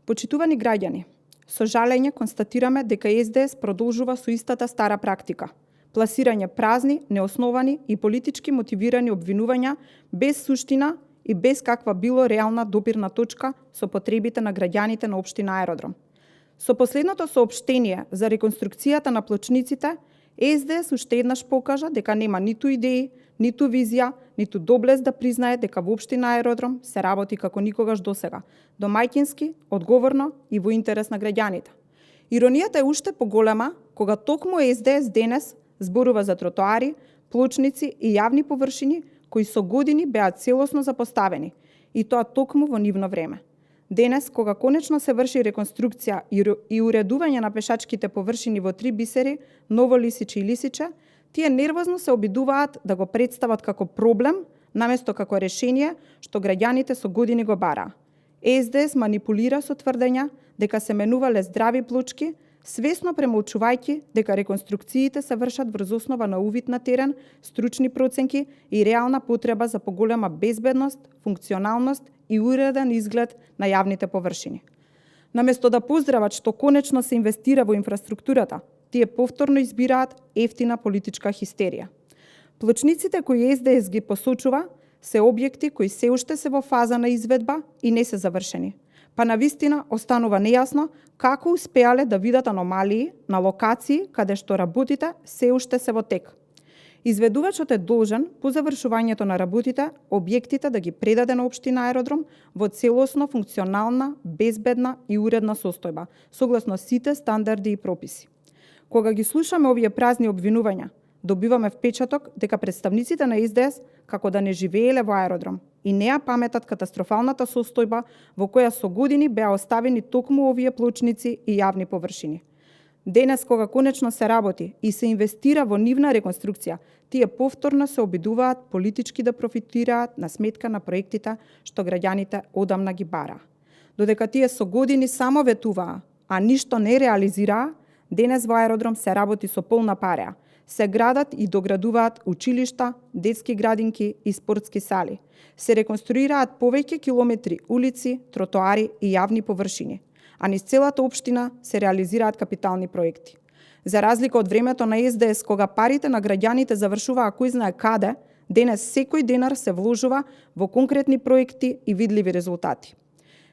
Почитувани граѓани, со жалење констатираме дека СДС продолжува со истата стара практика – пласирање празни, неосновани и политички мотивирани обвинувања без суштина и без каква било реална допирна точка со потребите на граѓаните на општина Аеродром. Со последното соопштение за реконструкцијата на плочниците, СДС уште еднаш покажа дека нема ниту идеи, ниту визија, ниту доблест да признае дека во општина Аеродром се работи како никогаш досега, домаќински, одговорно и во интерес на граѓаните. Иронијата е уште поголема кога токму СДС денес зборува за тротоари, плочници и јавни површини кои со години беа целосно запоставени, и тоа токму во нивно време. Денес, кога конечно се врши реконструкција и уредување на пешачките површини во 3 бисери, Ново Лисиче и Лисиче, тие нервозно се обидуваат да го представат како проблем, наместо како решение што граѓаните со години го бараа. СДС манипулира со тврдења дека се менувале здрави плочки, свесно премолчувајќи дека реконструкциите се вршат врз основа на увид на терен, стручни проценки и реална потреба за поголема безбедност, функционалност и уреден изглед на јавните површини. Наместо да поздрават што конечно се инвестира во инфраструктурата, тие повторно избираат ефтина политичка хистерија. Плочниците кои СДС ги посочува се објекти кои се уште се во фаза на изведба и не се завршени. Па навистина останува нејасно како успеале да видат аномалии на локации каде што работите се уште се во тек. Изведувачот е должен по завршувањето на работите објектите да ги предаде на општина Аеродром во целосно функционална, безбедна и уредна состојба, согласно сите стандарди и прописи. Кога ги слушаме овие празни обвинувања, добиваме впечаток дека представниците на СДС како да не живееле во Аеродром и не ја паметат катастрофалната состојба во која со години беа оставени токму овие плочници и јавни површини. Денес, кога конечно се работи и се инвестира во нивна реконструкција, тие повторно се обидуваат политички да профитираат на сметка на проектите што граѓаните одамна ги бараа. Додека тие со години само ветуваа, а ништо не реализираа, денес во Аеродром се работи со полна пареа. Се градат и доградуваат училишта, детски градинки и спортски сали. Се реконструираат повеќе километри улици, тротоари и јавни површини, а низ целата општина се реализираат капитални проекти. За разлика од времето на СДС, кога парите на граѓаните завршуваа кој знае каде, денес секој денар се вложува во конкретни проекти и видливи резултати.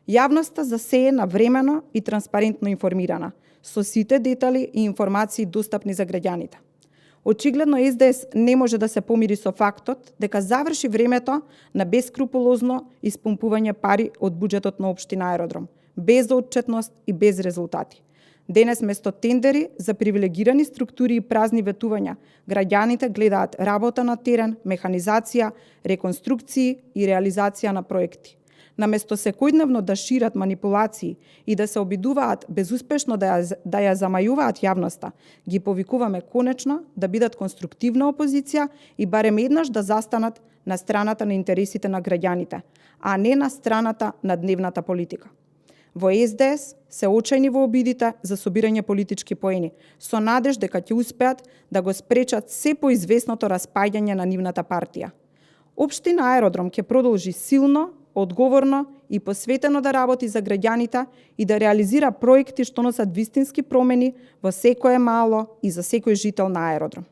Јавноста за се е навремено и транспарентно информирана, со сите детали и информации достапни за граѓаните. Очигледно СДС не може да се помири со фактот дека заврши времето на бескрупулозно испумпување пари од буџетот на општина Аеродром, без отчетност и без резултати. Денес место тендери за привилегирани структури и празни ветувања, граѓаните гледаат работа на терен, механизација, реконструкции и реализација на проекти. Наместо секојдневно да шират манипулации и да се обидуваат безуспешно да ја замајуваат јавноста, ги повикуваме конечно да бидат конструктивна опозиција и барем еднаш да застанат на страната на интересите на граѓаните, а не на страната на дневната политика. Во СДС се очајни во обидите за собирање политички поени, со надеж дека ќе успеат да го спречат се поизвестното распаѓање на нивната партија. Општина Аеродром ќе продолжи силно, одговорно и посветено да работи за граѓаните и да реализира проекти што носат вистински промени во секое мало и за секој жител на Аеродром.